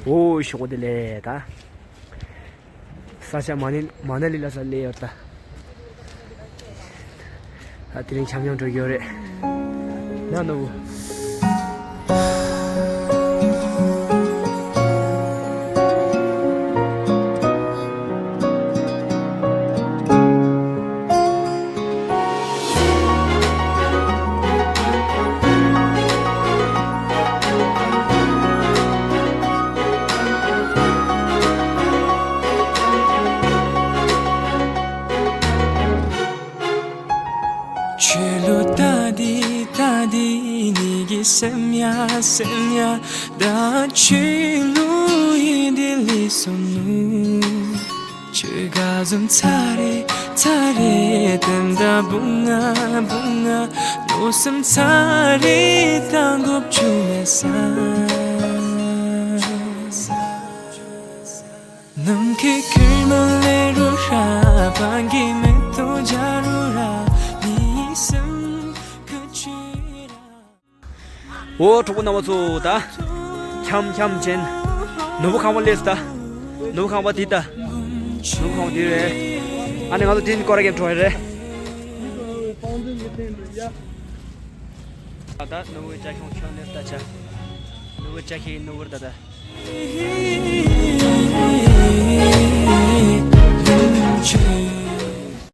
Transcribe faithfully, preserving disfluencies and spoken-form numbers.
ཨོ་ཞོགས་དེ་ལས་ད། ས་ཆ་མ་ནི་མ་ན་ལི་ལ་ས་ལས་ཡོད་ད། ད་དེ་རིང་འཆམ་འཆམ་འགྲོ་གི་ཡོད་རེད། ན་ནོ། ཆོས་ལུགས་ལྟ་འདི་ལྟ་འདི་ནི་གི་སེམས་ཡ་སེམས་ཡ། ད་ཆོས་ལུགས་ཡིན་འདི་ལི་སོ་ནུ། ཆོས་ག་ཟུམ་ཚ་རེ་ཚ་རེ་དེམ་ད་བུང་ང་བུང་ང་། ལོ་སུམ་ཚ་རེ་ད་འགོབ་ཆུ་མེ་ས། ནམ་ཁའི་ཁེར་མ་ལེ་རུ་ཧྲ། བང་གི་མེ་ཏོ་ཇ་རུ་ར། མི་སེམས་ཁ་ཆུ་ར། ཨོ་གྲོགས་པོ་རྣམ་པ་ཚོ་ད། འཆམ་འཆམ་ཅན། ནོར་བུ་ཁང་པ་སླེབས་ད། ནོར་བུ་ཁང་པ་འདི་ད། ནོར་བུ་ཁང་པ་འདི་རེད། ཨ་ནི་ང་ཚོ་འདི་ནི་སྐོར་ར་གེམ་འགྲོ་ཡ་རེད། ད་ནོར་བུ་ཅ་ཁྱོང་ཁྱོང་སླེབས་ད་ཆ། ནོར་བུ་ཅ་ཁྱི་ནོར་བུར་ད་ད།